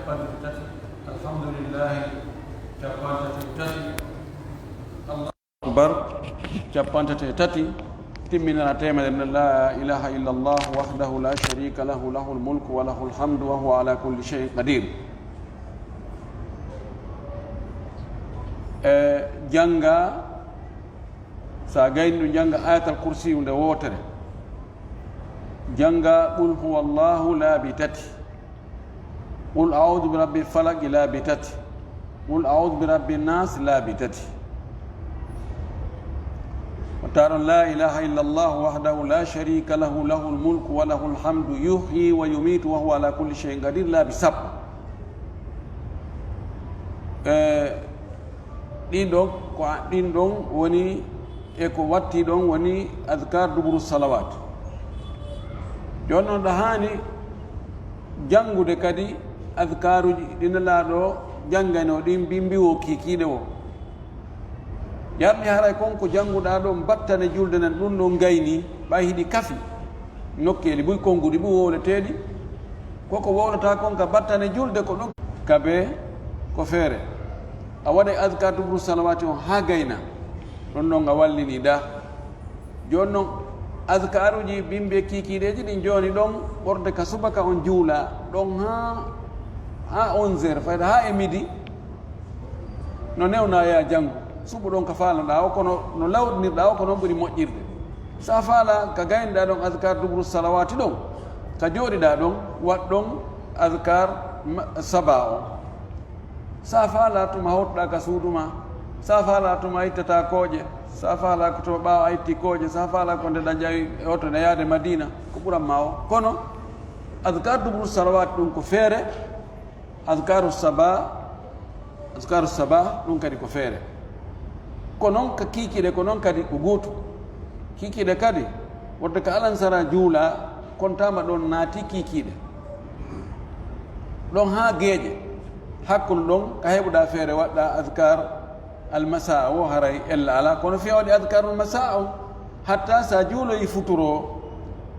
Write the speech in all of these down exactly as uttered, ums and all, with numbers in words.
Alhamdulillahi, cappanɗe tati e tati. Allahu akbar, cappanɗe tati e tati. Timminana teemedere nde, la ilaha illallah wahdahu la sharika lahu, lahul mulku wa lahul hamdu wa huwa ala kulli shay'in qadir. E jannga, so a gayni ɗum, jannga Ayatal Kursiyu nde wootere. Jannga Qul huwallahu laabi tati. Qul a'udhu bi rabbil falaq laabi tati. Qul a'udhu bi rabbin nas laabi tati. Watta ɗon la ilaha illallah wahdahu la sharika lahu, lahul mulku wa lahul hamdu, yuhyi wa yumitu wa huwa ala kulli shay'in qadir laabi sappo. E, ɗin ɗon ko a-, ɗin ɗon woni, e ko watti ɗon woni adkar duburu salawat. Jooni noon, ɗa haani janngude kadi adkaruuji ɗi Nelaaɗo janngano ɗin, mbi-, mbiwo kiikiiɗe o. Yarni haray kon ko jannguɗaa ɗon battane julde nden, ɗum ɗon gayni, ɓay hiɗi kafi. Nokkeeli buy konnguɗi ɓuri wowleteeɗi. Koko wowlata kon ka battane julde ko ɗum. Kabe ko feere. A waɗay adkar duburu salawati on haa gayna. Ɗon ɗon a wallini da. Jooni non, adkaruuji bimbi e kiikiiɗeeji ɗin jooni ɗon, ɓorde ka subaka on juula, ɗon haa, haa onze heures, fayda haa e midi. No newna ya janngu, suɓu ɗon ka faaloɗaa o, kono no lawɗinirɗaa o, ko non ɓuri moƴƴirde. Sa faala ka gaynoɗaa ɗon adkar duburu salawati ɗon, ka jooɗiɗaa ɗon, waɗ ɗon adkar ma-, saba o. Sa faala tuma hotɗaa ka suudu ma, sa faala tuma a ittata kooƴe, sa faala ko to ɓaawo a itti kooƴe, sa faala ko nde ɗa jawi e oto nde yaade Madina, ko ɓuran ma o. Kono adkar duburu salawati ɗum ko feere, Azkaru saba, azkaru saba, ɗum kadi ko feere. Ko noon ka kiikiiɗe, ko noon kadi ko gootu. Kiikiiɗe kadi, wonde ka alansara juula, kontaama ɗoon naati kiikiiɗe. Ɗoon haa geeƴe, hakkunde ɗoon ka heɓuɗaa feere waɗɗaa azkar almasa o, haray ella alaa, kono fiya waɗi azkarul masa o, hatta sa juuloyi futuro,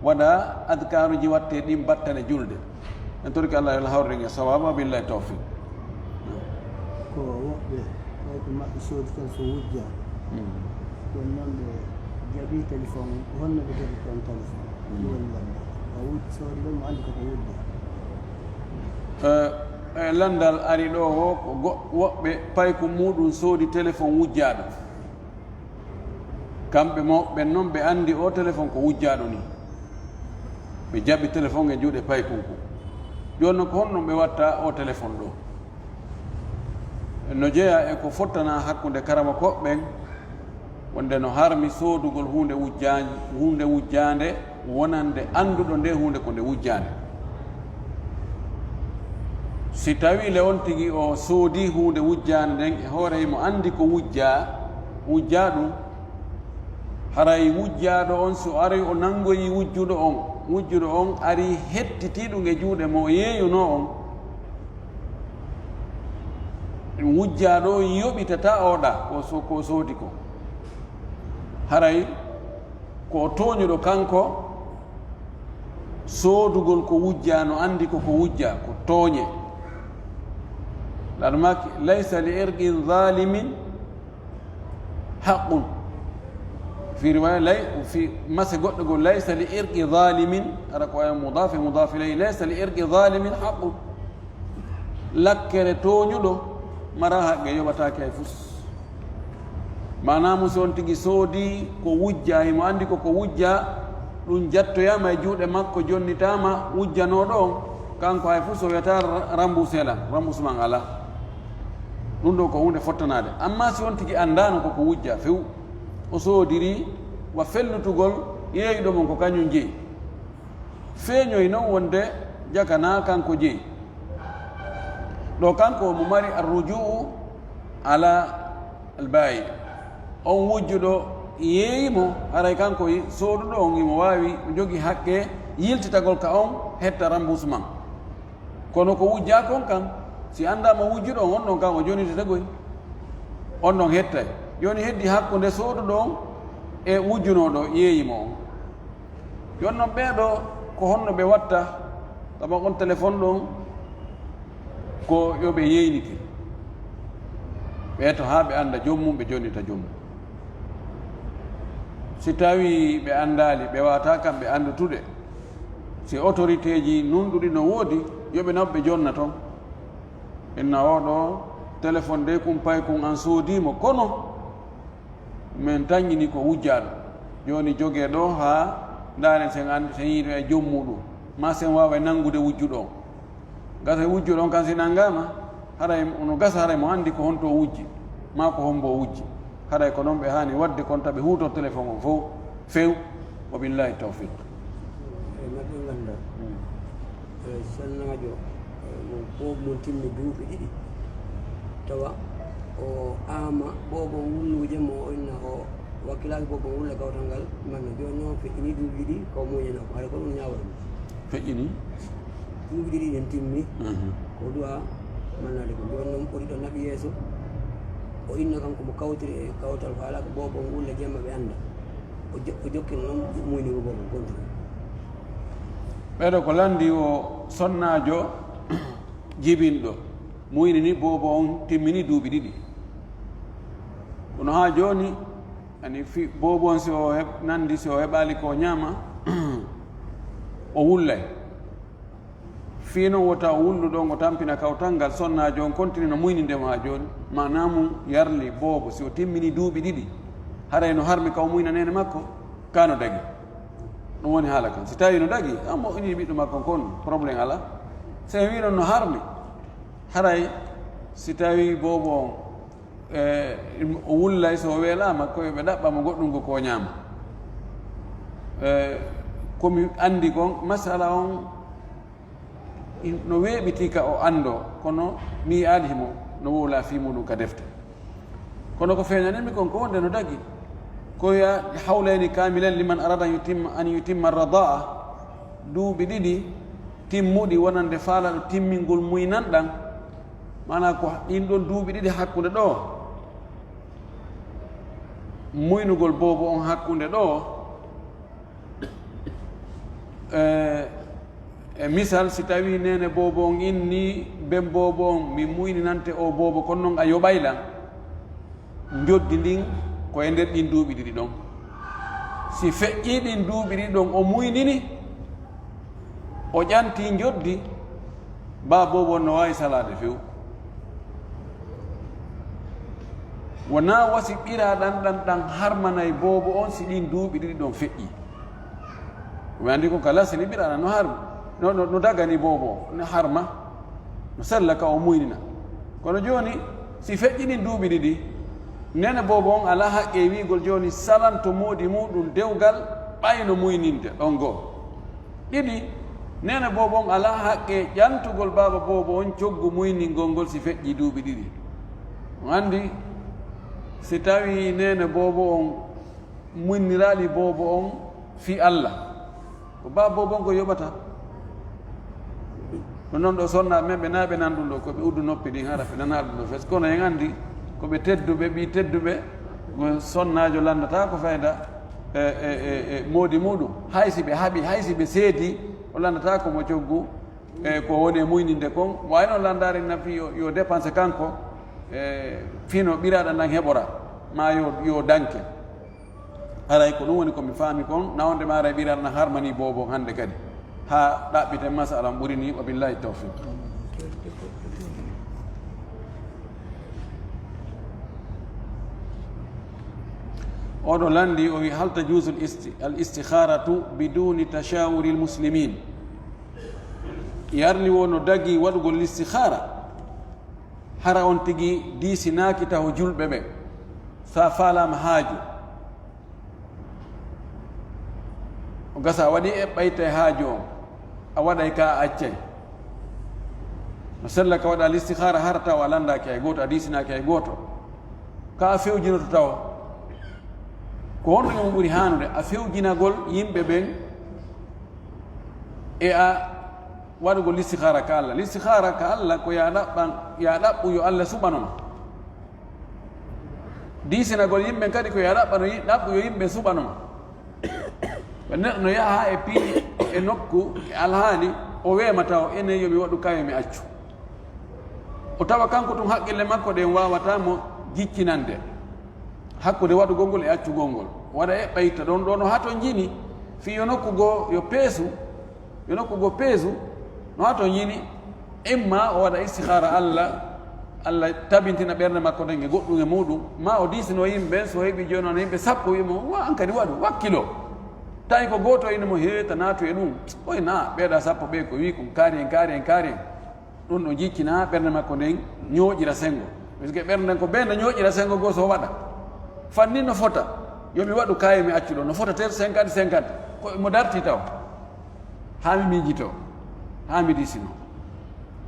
waɗa azkaruji watte ɗin battane julde. En torike Allah yo Allah hawrire e sawaaba, wa billahi tawfiq. Ko woɓɓe, tawi ko maɓɓe soodi tan so wujja. Mm. Ɗum noon ɓe jaɓi téléphone, ko honno ɓe jaɓi toon téléphone? Mm. Ɗum woni lanndal. Ko wujja, soodi ɗum, mo anndi koko wujja. Eh, eh, lanndal ari ɗo o, ko go-, woɓɓe payko muɗum soodi téléphone wujjaaɗo. Kamɓe mawɓe ɓen noon, ɓe anndi o téléphone ko wujjaaɗo ni. Ɓe jaɓi téléphone e juuɗe paykun kun. Jooni noon, ko honno ɓe watta o téléphone ɗo? No jeyaa e ko fottana hakkunde karamokooɓe ɓen, wonde no harmi soodugol huunde wujjaa-, huunde wujjaande wonande annduɗo nde huunde ko nde wujjaande. Si tawii le on tigi o soodii huunde wujjaande nden, e hoore himo anndi ko wujjaa, wujjaa ɗum, haray wujjaaɗo on, si o arii o nanngoyii wujjuɗo on, wujjuɗo on arii hettitii ɗum e juuɗe mo o yeeyunoo on, wujjaaɗo on yoɓitataa oɗa ko so-, ko soodi ko. Haray ko o tooñuɗo kanko, soodugol ko wujjaa, no anndi ko ko wujjaa, ko tooñe. Laɗumaaki, "Laysa li irqi zalimin haqqun." Fi riwaya, lay-, fi mase goɗɗo goo, "Laysa li irqi zalimin," ara ko ay mudaf e mudaf ilayhi, "Laysa li irqi zalimin haqqun." Lakkere tooñuɗo mara haqqe, yoɓataake hay fus. Maanaa mum, si on tigi soodii ko wujjaa, himo anndi ko ko wujjaa, ɗum jattoyaama e juuɗe makko, jonnitaama wujjanooɗo on, kanko hay fus o wiyataa ra-, remboursé lan, remboursement alaa. Ɗum ɗoo ko huunde fottanaade. Ammaa si on tigi anndaano ko ko wujjaa few, o soodirii wa fellutugol yeeyuɗo mum ko kañum jeyi. Feeñoy noon wonde jakanaa kanko jeyi. Ɗo kanko omo mari arruju'u ala albaayi. On wujjuɗo yeeyi mo, haray kanko i-, sooduɗo on imo waawi, o jogii haqqe yiltitagol ka on hetta remboursement. Kono ko wujjaa kon kan, si anndaama wujjuɗo on, on ɗon kan o jonitete goy. On ɗon hettay. Jooni heddii hakkunde sooduɗo on e wujjunooɗo yeeyi mo on. Jooni non ɓee ɗoo, ko honno ɓe watta? Sabu on téléphone ɗon, Ko yo ɓe yeynike, ɓe eto haa ɓe annda joom mum, ɓe jonnita joom mum. Si tawii ɓe anndaali, ɓe waawataa kamɓe anndutude, si autorité ji nunɗuɗi no woodi, yo ɓe naw ɓe jonna toon. Inna oo ɗoo téléphone de kun pay kun an soodii mo, kono min tañini ko wujjaaɗo. Jooni jogee ɗoo haa ndaaren sen anndi, sen yiido e joom muuɗum. Maa sen waawa nanngude wujjuɗo on. Gasa wujjuɗo on kan si nanngaama, haray no gasa haray mo anndi ko honto o wujji, maa ko hombo o wujji. Haray ko noon ɓe haani waɗde kon, ta ɓe huutor téléphone on fof few. Wa billahi tawfiq. E maɓɓe ngannda. E sonnaajo, e mo boobo mum timmi duuɓi ɗiɗi, tawa o aama boobo on wullugo jemma, o inna o wakkilaaki boobo on wulla kawtal ngal, manna jooni o feƴƴini duuɓi ɗiɗi, ko muñana ko, haɗa ko ɗum ñaawata mo. Feƴƴini? Duuɓi ɗiɗi ɗin timmi, mhm, ko du'a mannaade ko. Jooni noon ɓuri ɗo naɓi yeeso, o inna kanko mo kawtiri e kawtal, ko alaa ko boobo on wulla jemma ɓe annda. O jo-, o jokkino noon muyni ko boobo on kontiri. Ɓeɗo ko lanndi o sonnaajo jibinɗo, muynini boobo on timmini duuɓi ɗiɗi. Kono haa jooni, ani fi-, boobo on si o heɓ-, nanndi si o heɓaali ko ñaama, o wullay. Fii noon wota o wullu ɗon, o tampina kawtal ngal, sonnaajo on kontini no muyninde mo haa jooni. Maanaa mum yarli boobo, si o timmini duuɓi ɗiɗi, haray no harmi ka o muyna neene makko, ka no dagi. Ɗum woni haala kan. Si tawii no dagi, a moƴƴini ɓiɗɗo makko kon, problème alaa. Si en wii noon no harmi, haray si tawii boobo on, e, o wullay, so o weelaama, ko yo ɓe ɗaɓɓa mo goɗɗum ko, ko o ñaama. E, ko mi anndi kon, masala on no weeɓiti ka o anndoo, kono mi yi'aali himo no wowla fii muuɗum ka defte. Kono ko feeñani mi kon ko wonde no dagi. Ko ya hawlayni kaamilan liman arada an yutimma, an yutimma radaa, duuɓi ɗiɗi timmuɗi wonande faalaɗo timmingol muynan ɗan. Maanaa ko ɗin ɗon duuɓi ɗiɗi hakkunde ɗoo, muynugol boobo on hakkunde ɗoo, e, e misal, si tawii neene boobo on inni ben boobo on, "Mi muyninante o boobo, kono noon a yoɓay lan." Njoddi ndin ko e nder ɗin duuɓi ɗiɗi ɗon. Si feƴƴii ɗin duuɓi ɗiɗi ɗon, o muynini, o ƴantii njoddi, baa boobo on no waawi salaade few. Wonaa wasi ɓiraa ɗan, ɗan, ɗan harmanay boobo on si ɗin duuɓi ɗiɗi ɗon feƴƴii. Mi anndi kon ka lasini ɓiraa ɗan no harmi, no, no, no dagani boobo on, no harma, no sella ka o muynina. Kono jooni, si feƴƴi ɗin duuɓi ɗiɗi, neene boobo on alaa haqqe e wi'ugol jooni salanto moodi muuɗum dewgal ɓay no muyninde ɗon goo. Ɗiɗi, neene boobo on alaa haqqe ƴantugol baaba boobo on coggu muyningol ngol si feƴƴii duuɓi ɗiɗi. On anndi, si tawii neene boobo on muyniraali boobo on fii Alla, ko baaba boobo on ko yoɓata. Ko noon ɗo sonnaaɓe men ɓe naa ɓe nan ɗum ɗo, ko ɓe uddu noppi ɗin hara ɓe nanaa ɗum ɗo fes. Kono en anndi ko ɓe tedduɓe, ɓii tedduɓe, ko sonnaajo lanndataako fayda e, e, e, e moodi muuɗum. Hay si ɓe haɓi, hay si ɓe seedi, o lanndataako mo coggu e ko woni e muyninde kon. Waawi noon lanndaade nafi yo, yo dépense kanko, e fino ɓiraaɗo nan heɓora, maa yo, yo danke. Haray ko ɗum woni ko mi faami kon, na wonde ma haray ɓiral na harmani boobo hannde kadi. Haa ɗaɓɓiten masala on ɓuri ni, wa billahi tawfiq. Oɗo lanndi, o wi, "Hal tajuzu al isti-, al istikharatu biduni tashawuri al muslimin?" Yarli wo no dagi waɗugol istikhara? Hara on tigi diisinaaki taho julɓe ɓe, so a faalaama haaju, o gasa a waɗi eɓɓayta e haaju on, a waɗay ka a accay. No sella ka waɗa listihaara hara taw a lanndaaki hay gooto, a diisinaaki hay gooto. Ka a fewjinoto tawa. Ko honɗum e mo ɓuri haanude? A fewjinagol yimɓe ɓen e a waɗugol listihaara ka Alla. Listihaara ka Alla ko ya ɗaɓɓan, ya ɗaɓɓu yo Alla suɓano ma. Diisinagol yimɓe kadi ko ya ɗaɓɓano yi-, ɗaɓɓu yo yimɓe suɓano ma. Neɗɗo no yaha e piiji, e nokku, e alhaali, o weema tawa, "Enen yo mi waɗu ka yo mi accu." O tawa kanko tun haqqille makko ɗen waawata mo jiccinande hakkunde waɗugol ngol e accugol ngol. Waɗa eɓɓa itta ɗon ɗo no hatonjini, fii yo nokku goo yo peesu, yo nokku goo peesu no hatonjini. Imma o waɗa istihara Alla, Alla tabintina ɓernde makko nden e goɗɗum e muɗum, ma o diisino yimɓe ɓen, so heɓi jooni on yimɓe sappo, wi'i mo, "Wa, an kadi waɗu, wakkilo." Tawi ko gooto ene mo heeta naatu e ɗum, oy na ɓeeɗa sappo ɓe ko wi kon kaari en, kaari en, kaari en. Ɗum ɗo jiccina ɓernde makko nden ñooƴira senngo. Parce que ɓernde nden ko bee no ñooƴira senngo goo so waɗa. Fanni no fota, yo mi waɗu kaaye mi accu ɗo, no fota ter cinquante cinquante. Ko mo darti taw. Haa mi miijito, haa mi diisino.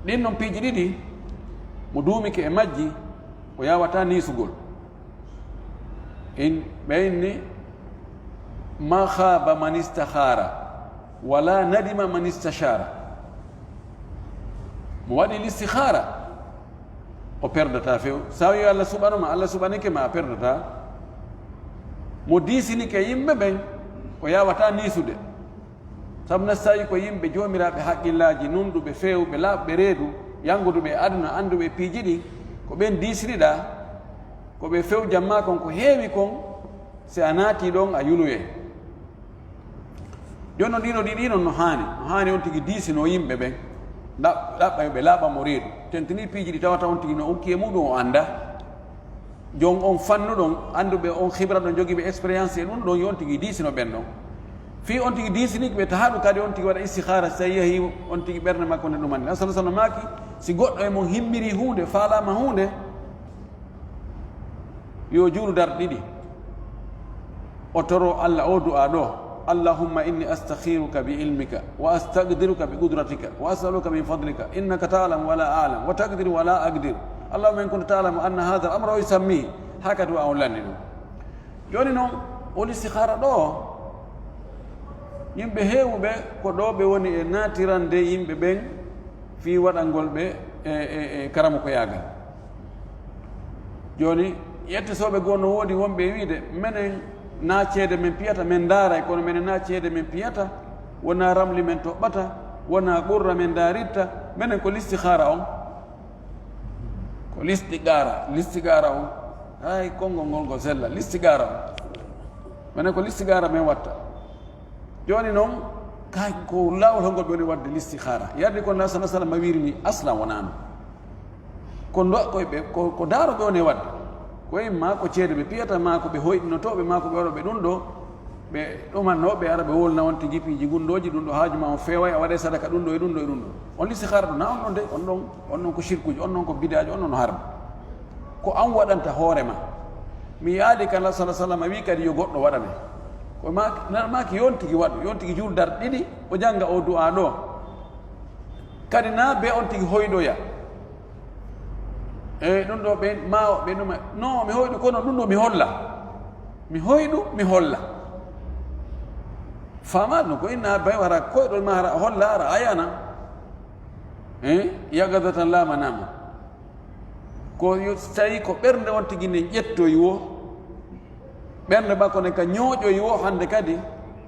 Ɗin non piiji ɗiɗi, mo duumike e majji, o yaawataa niisugol. In, ɓe inni, "Ma khaba man istakhara, wala nadima man istashara." Mo waɗi listikhara, o perdata few. Sa wi Allah suɓano ma, Allah suɓanike ma, a perdata. Mo diisinike yimɓe ɓen, o yaawataa niisude. Sabu na so tawi ko yimɓe joomiraaɓe haqqillaaji, nunɗuɓe, feewɓe, laaɓɓe reedu, yannguduɓe e aduna, annduɓe e piiji ɗin, ko ɓen diisiriɗaa, ko ɓe few jamma kon, ko heewi kon, si a naati ɗon, a yuluyay. Jooni non, ɗiɗo ɗi, ɗiɗon no haani, no haani on tigi diisinoo yimɓe ɓen, ɗaɓ-, ɗaɓɓa yo ɓe laaɓa mo reedu. Tentini piiji ɗi tawata on tigi no ukki e muɗum o annda. Jon on fannu ɗon, annduɓe on, khibra ɗon, jogiiɓe expérience e ɗum ɗon, yo on tigi diisino ɓen ɗon. Fii on tigi diisinike ɓe, ta haɗu kadi on tigi waɗa istikhara, si tawi yehi on tigi ɓernde makko nde ɗumanɗe. Nabi sallallahu alaihi wasallam maaki, si goɗɗo e mon himmiri huunde, faalaama huunde, yo juulu darɗe ɗiɗi. O toro Allah o du'a ɗo, "Allahumma inni astakhiruka bi ilmika, wa astaqdiruka bi qudratika, wa as'aluka min fadlika, innaka ta'lamu wa la a'lam, wa taqdiru wa la aqdir. Allahumma in kunta ta'lamu anna hadha al-amra wa yusammihi." Haa ka du'a on lanni ɗum. Jooni non, on istikhara ɗo, yimɓe heewuɓe ko ɗo ɓe woni e naatirande yimɓe ɓen fii waɗangol ɓe e, e, e karamokoyaagal. Jooni, yettisooɓe goo no woodi wonɓe e wiide, menen na ceede men piyata, men ndaaray, kono menen na ceede men piyata, wonaa ramli men toɓɓata, wonaa qurra men ndaaritta, menen ko listikhara on. Ko listikhara, listikhara on. Hay konngol ngol ko sella, listikhara on. Menen ko listikhara men watta. Jooni non, kay ko laawol hongol ɓe woni waɗde listikhara. Yardi ko Nabi sallallahu alaihi wasallam wiiri ni, aslan wonaano. Ko ndo-, ko ɓe, ko, ko daaro ɓe woni waɗde. Ko en maa ko ceede ɓe piyata, maa ko ɓe hoyɗinotooɓe, maa ko ɓe waɗooɓe ɗum ɗo, ɓe ɗumanno, ɓe ara ɓe wolna on tigi piiji gunndooji, ɗum ɗo haaju ma on feeway, a waɗay sadaka ɗum ɗo e ɗum ɗo e ɗum ɗo. On listikhara ɗo, na on ɗon de, on ɗon, on ɗon ko shirkuuji, on ɗon ko bidaaji, on ɗon no haram. Ko an waɗanta hoore ma. Mi yaadi ka Nabi sallallahu alaihi wasallam wi kadi yo goɗɗo waɗane. Ko ma, na, maaki yo on tigi waɗu, yo on tigi juul darɗe ɗiɗi, o jannga o du'a ɗo. Kadi na be on tigi hoyɗoya. E ɗum ɗo ɓe, ma o ɓe ɗuma, "No, mi hoyɗu, kono ɗum ɗo mi holla. Mi hoyɗu, mi holla." Fama no ko inna bay wara koyɗol ma hara holla, hara ayana. Eh, yaqazatan la manama. Ko yo, so tawi ko ɓernde on tigi nden ƴettoyi wo, ɓernde makko nden ka ñooƴoyi wo, hannde kadi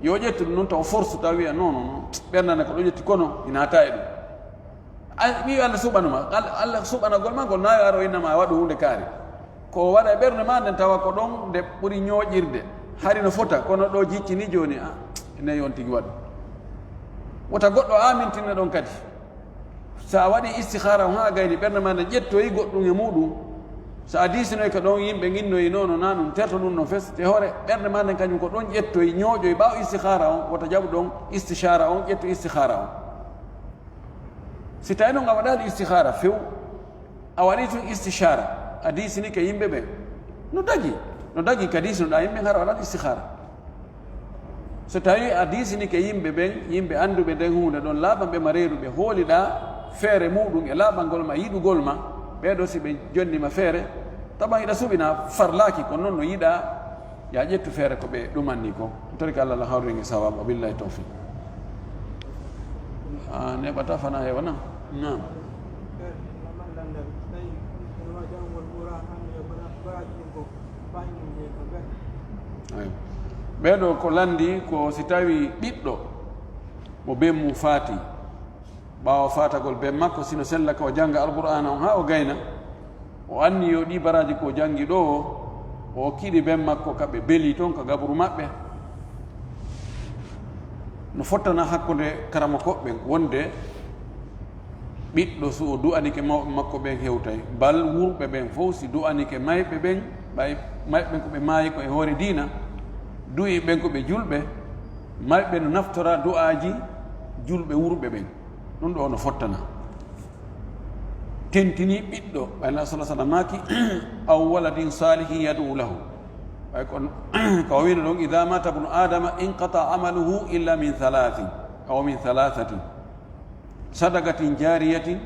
yo ƴettu ɗum noon taw force, taw wiya, "Non, non, non, ɓernde nde ko ɗo ƴetti, kono ina naata e ɗum." A, ɓii Allah suɓanuma, Al-, Allah suɓanagol ma ngol, na yo aro innama waɗu huunde kaari. Ko waɗa e ɓernde ma nden tawa ko ɗon nde ɓuri ñooƴirde, hari no fota, kono ɗo jiccini jooni, a, ne yo on tigi waɗu. Wota goɗɗo amintinne ɗon kadi. Sa waɗi istikhara on haa gayni, ɓernde ma nden ƴettoyi goɗɗum e muɗum. Sa a diisinoy ka ɗon, yimɓe ginnoyi nono na ɗum terto ɗum no fes. Te hoore ɓernde ma nden kañum ko ɗon ƴettoyi, ñooƴoyi ɓaawo istikhara on, wota jaɓu ɗon istishara on, ƴettu istikhara on. Si tawi noon a waɗaali istikhara few, a waɗi tun istishara, a diisinike yimɓe ɓen, no dagi, no dagi ka diisinoɗaa yimɓe ɓen, hara a waɗaali istikhara. So tawi a diisinike yimɓe ɓen, yimɓe annduɓe nden huunde ɗon, laaɓanɓe ma reedu, ɓe hooliɗaa feere muɗum e laaɓangol ma, yiɗugol ma, ɓee ɗoo si ɓe jonni ma feere, taban hiɗa suɓina farlaaki, kono noon no yiɗaa, ya ƴettu feere ko ɓe ɗumanni ko. Torika Allah, Allah hawrin e sawab, wa billahi tawfiq. A neɓata fana heewa na? Naam. Ayo. Ɓee ɗoo ko lanndi ko si tawi ɓiɗɗo mo ben mum faati, Ɓaawo faatagol ben makko, sino sella ka o jannga Alqur'aana on haa o gayna, o anniyo ɗii baraaji ko o janngi ɗoo o, o okki ɗi ben makko ka ɓe beli ton ka gaburu maɓɓe. No fottana hakkunde karamokooɓe ɓen wonde ɓiɗɗo, si o du'anike mawɓe makko ɓen, hewtay, bal wurɓe ɓen fow, si du'anike mayɓe ɓen, ɓay mayɓe ɓen ko ɓe maayi ko e hoore diina, du'i ɓen ko ɓe julɓe, mayɓe ɓen no naftora du'aaji julɓe wurɓe ɓen. Ɗum ɗo no fottana. Tentini ɓiɗɗo, ɓay na sala sala maaki, "Aw waladin salihin yad'u lahu." Ɓay ko, ko o wino ɗon, "Idha mata ibnu Adama inqata amaluhu illa min thalathin, aw min thalathatin, sadaqatin jariyatin,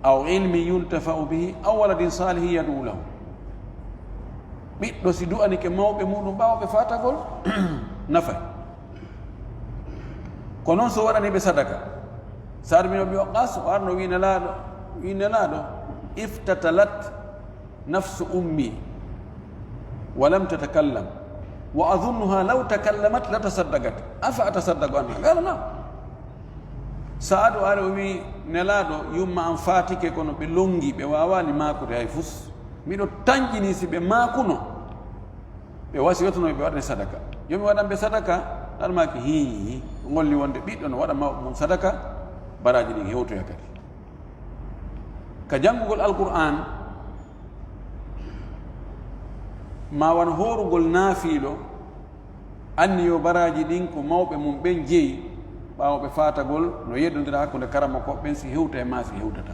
aw ilmin yuntafa'u bihi, aw waladin salihin yad'u lahu." Ɓiɗɗo si du'anike mawɓe muɗum ɓaawo ɓe faatagol, nafay. Ko noon so waɗani ɓe sadaka. Saadu bin Abi Waqqas o arno wi Nelaaɗo, wi Nelaaɗo, "Iftatalat nafsu ummi wa lam tatakallam, wa adhunnuha law takallamat la tasaddaqat, afa atasaddaqu anha?" Qala, "Na'am." Saadu ari o wi, "Nelaaɗo, yumma an faatike, kono ɓe longi, ɓe waawani maakude hay fus. Miɗo tanƴini si ɓe maakuno, ɓe wasiyotono ɓe waɗane sadaka. Yo mi waɗan ɓe sadaka?" Nelaaɗo maaki, "Hii, ko ngolli wonde ɓiɗɗo no waɗa mawɓe mum sadaka, baraaji ɗin hewtoya kadi." Ka janngugol Alqur'aan, ma wano hoorugol naafiiɗo, anniyo baraaji ɗin ko mawɓe mum ɓen jeyi, ɓaawo ɓe faatagol, no yeddondira hakkunde karamokooɓe ɓen si hewta e maa si hewtata.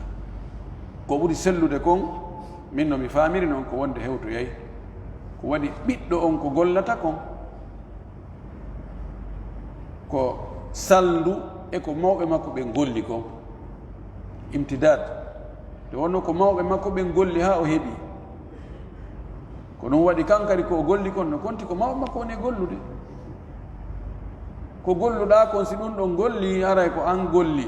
Ko ɓuri sellude kon, min no mi faamiri non, ko wonde hewtoyay. Ko waɗi ɓiɗɗo on ko gollata kon, ko salndu e ko mawɓe makko ɓen golli kon. Imtidaad. Nde wonno ko mawɓe makko ɓen golli haa o heɓi. Ko ɗum waɗi kan kadi ko o golli kon no konti ko mawɓe makko woni e gollude. Ko golluɗaa kon, si ɗum ɗon golli, haray ko an golli.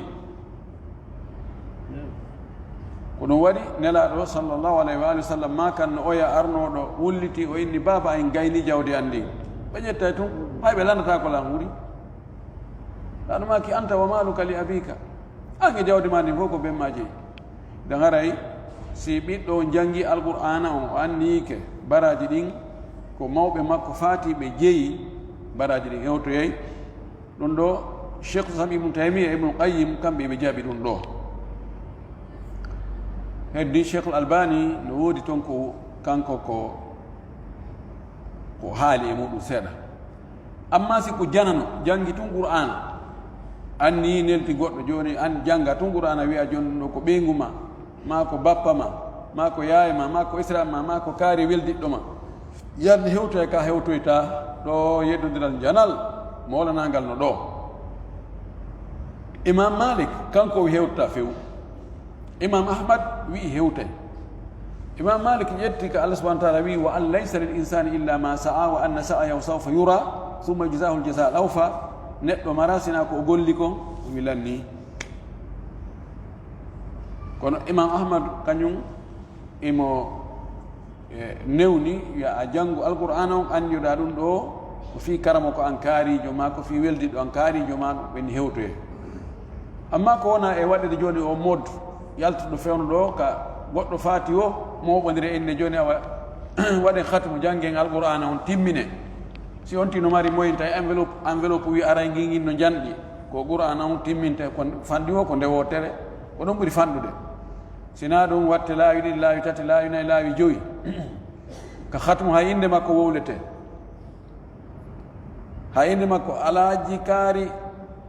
Ko ɗum waɗi Nelaaɗo sallallahu alayhi wa alihi wa sallam maakan no oya arnooɗo wulliti, o inni, "Baaba, en gayni jawdi an ndin." Ɓe ƴettay tun, hay ɓe lanataako lan wuri. Ɗaɗo maaki, "Anta wa maaluka li abika." An e jawdi maa ndin fof ko ben maa jeyi. Nden haray si ɓiɗɗo on janngi Alqur'aana on, o anniike baraaji ɗin ko mawɓe makko faatiiɓe jeyi, baraaji ɗin hewtoyay. Ɗum ɗo Cheikh Islam Ibnu Taymiya, Ibnu Qayyim, kamɓe ɓe jaabi ɗum ɗo. Heddi Cheikh Albani no woodi toon ko kanko ko, ko haali e muɗum seeɗa. Amma si ko janano, janngi tun Qur'aana, anni nelti goɗɗo, jooni an jannga tun Qur'aana, wi'a jooni ɗum ɗo ko ɓeyngu ma, maa ko bappa ma, maa ko yaay ma, maa ko israel ma, maa ko kaari weldiɗɗo ma. Yande hewtoy ka hewtoyta ɗo yeddodiral janal, mawlanangal no ɗo. Imam Malik, kanko o hewta few. Imam Ahmad wi'i hewtay. Imam Malik ƴetti ka Allah subhanahu wa ta'ala wi'i, "Wa an laysa lil insani illa ma sa'a, wa anna sa'yahu sawfa yura, thumma yujzahu al jaza al awfa." Neɗɗo mara sina ko o golli kon, o wilan ni. Kono Imam Ahmad kañum imo, e, newni, wiya a janngu Alqur'aana on, anndiyoɗaa ɗum ɗo, ko fii karamo ko an kaariijo ma, ko fii weldiɗo an kaariijo ma, ɗum ɓenni hewtoye. Amma ko wona e waɗede jooni o mod, yaltuɗo fewndo ɗo, ka goɗɗo faati o, mooɓondire inde jooni awa, waɗen khatmu, janngen Alqur'aana on, timmine. Si on tino mari moyen tawi enveloppe, enveloppe wi aray ngin ngin no njanɗi, ko Qur'aana on timminte, ko fanɗi o ko nde wootere, ko ɗum ɓuri fanɗude. Sina ɗum watte laawi ɗiɗi, laawi tati, laawi nayi, laawi joyi. Ka khatmu hay innde makko wowlete. Hay innde makko Alaaji Kaari,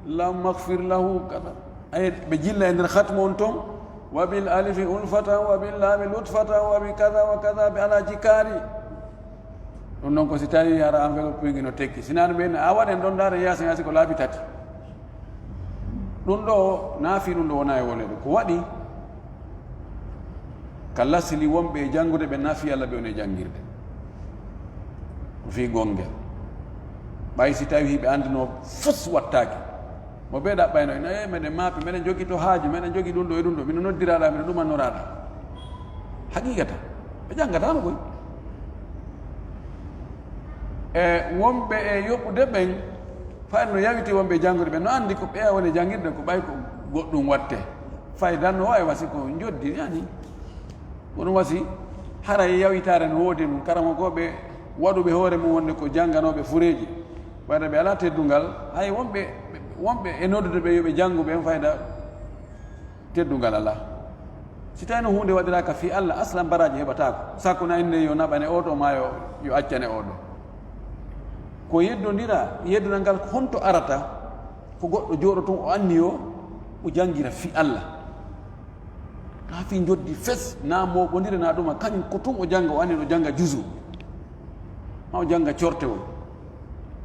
Allahumma ighfir lahu, kada. Ay, ɓe jilla e nder khatmu on ton, "Wa bil alifi ulfatan, wa bil laami lutfatan, wa bi kada wa kada, bi Alaaji Kaari." Ɗum noon ko si tawi hara enveloppe puygi no tekki. Sina ɗum ɓe a waɗen ɗon ndaare yaasi yaasi ko laabi tati. Ɗum ɗo naafi, ɗum ɗo wona e wolede. Ko waɗi ka lasili wonɓe e janngude ɓe naafi Alla ɓe woni e janngirde. Ko fii gonngel. Ɓay si tawi hiɓe anndunoo fus wattaaki. Mo ɓe ɗaɓɓayno ina, "E, meɗen maapi, meɗen jogi to haaju, meɗen jogi ɗum ɗo e ɗum ɗo, mino noddiraɗa, mino ɗumanoraɗa." Haqiqatan, ɓe janngatano koy. E wonɓe e yoɓude ɓen, Fayde no yawiti wonɓe janngude ɓe, no anndi ko ɓeya woni janngirde, ko ɓay ko goɗɗum watte. Fayda no waawi wasi ko njoddi, yani. Ko ɗum wasi, haray yawitaare no woodi ɗum. Karamokooɓe waɗuɓe hoore mum wonde ko jannganooɓe fureeji. Fayda ɓe alaa teddungal, hay wonɓe, wonɓe e noddude ɓe yo ɓe janngu ɓen fayda teddungal alaa. Si tawi no huunde waɗiraaka fii Alla, aslan baraaji heɓataako. Sakko na innde yo naɓane oo ɗoo, maa yo, yo accane oo ɗoo. Ko yeddondira, yeddunal ngal honto arata? Ko goɗɗo jooɗo tun o anniyo o janngira fii Alla. Haa fii njoddi fes, naa mooɓondire, naa ɗuma, kañum ko tun o jannga, o anni o jannga juzu. Maa o jannga cortewol.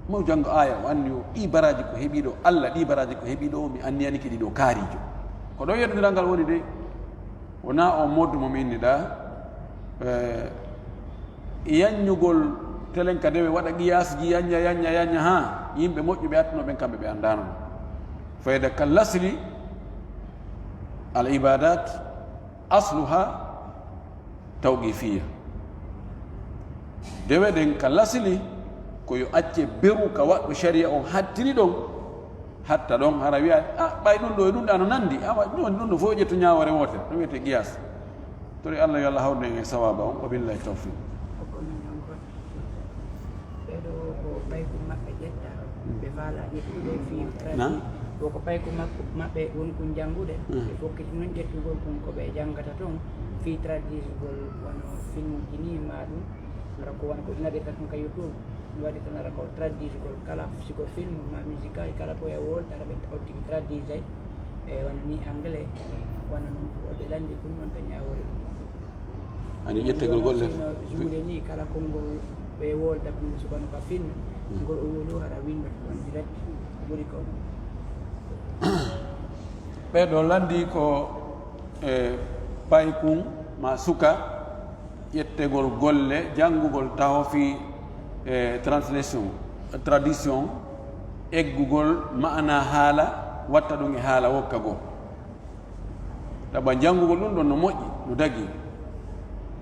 Maa o jannga aaya, o anni o ɗii baraaji ko heɓii ɗoo, Alla ɗii baraaji ko heɓii ɗoo, mi anniyanike ɗi ɗoo kaariijo. Ko ɗoo yeddondiral ngal woni de, wonaa on moddu mo mi inniɗaa, eh, yanñugol telen ka dewe, waɗa qiyaasji, yanña, yanña, yanña, haa yimɓe moƴƴuɓe attuno ɓen, kamɓe ɓe anndaano. Fayda kal asli, al ibadat asluha tawqifiyya. Dewe ɗen ka lasili ko yo acce beru ka waɗɗo sharia on hattiri ɗon, hatta ɗon, hara wiya, "Ah, ɓay ɗum ɗo e ɗum ɗa no nandi." Awa, jooni ɗum ɗo fof ƴettu ñaawoore wootere, ɗum wiyetee qiyaas. Tori Allah yo Allah hawnu en e sawaaba on. Wa billahi tawfiq. Ɓeeɗo ko paykun maɓɓe ƴetta, ɓe faala ƴettude fii tradi-, ko ko paykun makko, maɓɓe woni kun janngude, ɓe fokkiti non ƴettugol kun ko ɓe janngata ton fii tradisgol wano filmuji ni ma ɗum, hara ko wano ko ɗi naɗirta tun ka YouTube, mi waɗi tan hara ko tradisgol kala, si ko film ma musical, kala ko e wolde, hara ɓe tigi tradisay, e wano ni anglais, wano non ko ɓe lanndi kun non ɓe ñaawori ɗum. Ani ƴettegol golle. Juuɗe ni kala konngol ɓe wolda ɗum subhanahu ka film, ngol o wolu hara winndo on direct ɓuri ko. Ɓeeɗo lanndi ko e paykun ma suka ƴettegol golle, janngugol taho fii e translation, tradition, eggugol maana haala, watta ɗum e haala wokka goo. Ɗaɓɓa janngugol ɗum ɗon no moƴƴi, no dagii.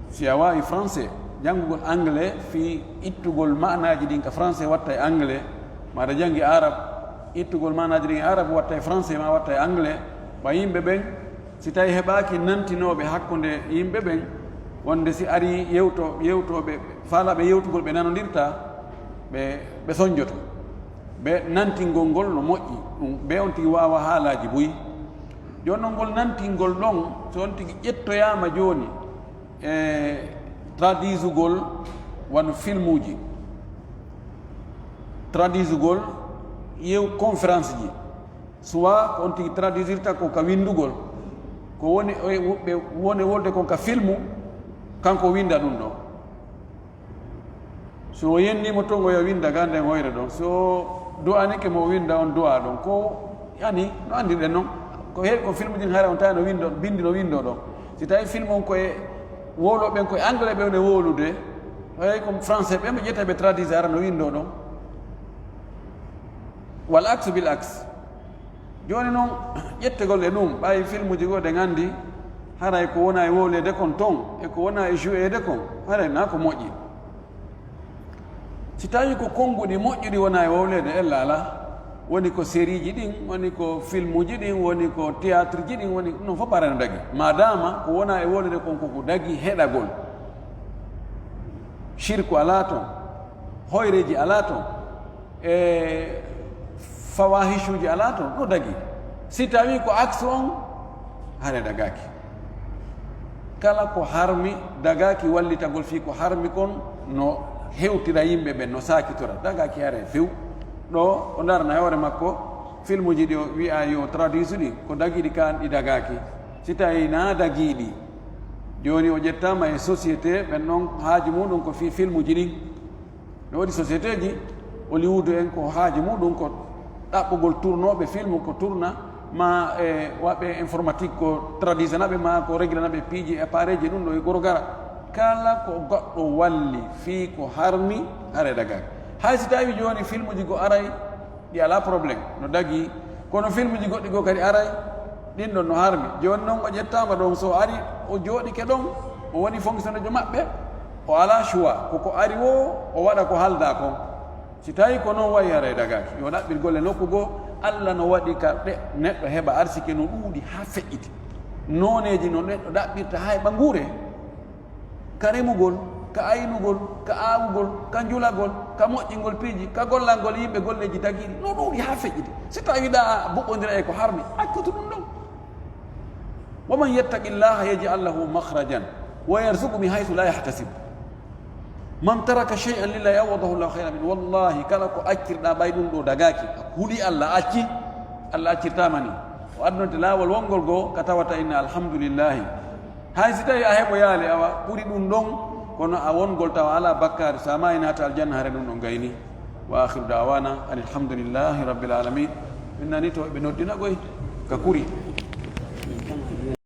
Si a waawi français, janngugol anglais fii ittugol maanaaji ɗin ka français watta e anglais, maa aɗa janngi arab, ittugol maanaaji ɗin e arab watta e français maa watta e anglais, ɓa yimɓe ɓen, si tawi heɓaaki nantinooɓe hakkunde yimɓe ɓen, wonde si arii yewto-, yewtooɓe, faalaaɓe yewtugol ɓe nanondirta, ɓe, ɓe sonjoto. Ɓe nantingol ngol no moƴƴi, ɗum ɓe on tigi waawa haalaaji buy. Jooni non ngol nantingol ɗon, so on tigi ƴettoyaama jooni e tradisugol wano filmuuji, tradisugol yew conférence ji, soit ko on tigi tradisirta ko ka winndugol, ko woni e woɓɓe woni wolde kon ka filmu, kanko winnda ɗum ɗon. So o yenniima toon, o yo winnda ga nden hoyre ɗon. So o du'anike mo, o winnda on du'a ɗon. Ko, yani, no anndirɗen non, ko heewi kon filmuji ɗin, hara on tawi no winndo, binndi no winndo ɗon. Si tawi film on ko e wowlooɓe ɓen, ko e anglais ɓe woni wowlude, hay ko français ɓe mo ƴetta ɓe traduise, hara no winndo ɗon. Wal aksu bil aks. Jooni non, ƴettegol e ɗum, ɓay filmuji goo ɗen anndi, haray ko wona e wowleede kon ton, e ko wona e joueede kon, haray na ko moƴƴi. Si tawi ko konnguɗi moƴƴuɗi wona e wowleede, ella alaa. Woni ko sériiji ɗin, woni ko filmuji ɗin, woni ko théâtre ji ɗin, woni ɗum fof paray no dagi. Maadaama ko wona e wowleede kon ko ko dagi heɗagol. Shirku alaa ton, hoyreeji alaa ton. E fawahishuuji alaa toon, ɗo dagi. Si tawii ko aksu on, hare dagaaki. Kala ko harmi dagaaki wallitagol fii ko harmi kon, no hewtira yimɓe ɓen, no saakitora. Dagaaki hare few. Ɗo o ndarna e hoore makko, filmuji ɗi o wi'a yo traduise ɗi, ko dagiiɗi kaan ɗi dagaaki. Si tawii na dagiiɗi, jooni o ƴettaama e société, ɓen ɗon haaju muɗum ko fii filmuji ɗin. No woodi société ji, Hollywood en ko haaju muɗum ko ɗaɓɓugol tournooɓe film ko tourna, ma e waɓɓe informatique ko traditionnel ɓe, ma ko réglana ɓe piiji appareil ji ɗum ɗo e gorgara. Kala ko goɗɗo walli fii ko harmi, hare dagaaki. Hay si tawi jooni filmuji go aray, ɗi alaa problème, no dagi. Kono filmuji goɗɗi goo kadi aray, ɗin ɗon no harmi. Jooni non o ƴettaama ɗon, so o ari, o jooɗike ɗon, o woni fonctionnaire maɓɓe, o alaa choix. Ko ko ari woo, o waɗa ko haaldaa kon. Si tawi ko noon wayi, haray dagaaki. Yo ɗaɓɓir golle nokku goo. Allah no waɗi ka ɗe neɗɗo heɓa arsike no ɗuuɗi haa feƴƴiti. Nooneeji no neɗɗo ɗaɓɓirta haa heɓa nguuree. Ka remugol, ka aynugol, ka aawugol, ka njulagol, ka moƴƴingol piiji, ka gollangol yimɓe golleeji dagiiɗi, no ɗuuɗi haa feƴƴiti. Si tawi ɗa a buɓɓondira e ko harmi, accotu ɗum ɗon. ومن يتق الله يجعل له مخرجا ويرزقه من حيث لا يحتسب. من ترك شيئا لله عوضه الله خيرا منه. Wallaahi, kala ko accirɗa ɓay ɗum ɗo dagaaki, a huli Allah, acci, Allah accirtama ni. O addunante laawol wonngol goo ka tawata inna alhamdulillahi. Hay si tawi a heɓoyaali, awa, ɓuri ɗum ɗon, kono a wonngol tawa alaa bakkaari, sa maayi naata aljanna, hare ɗum ɗon gayni. وآخر دعوانا أن الحمد لله رب العالمين. Min nani to ɓe noddina koy ka kuri.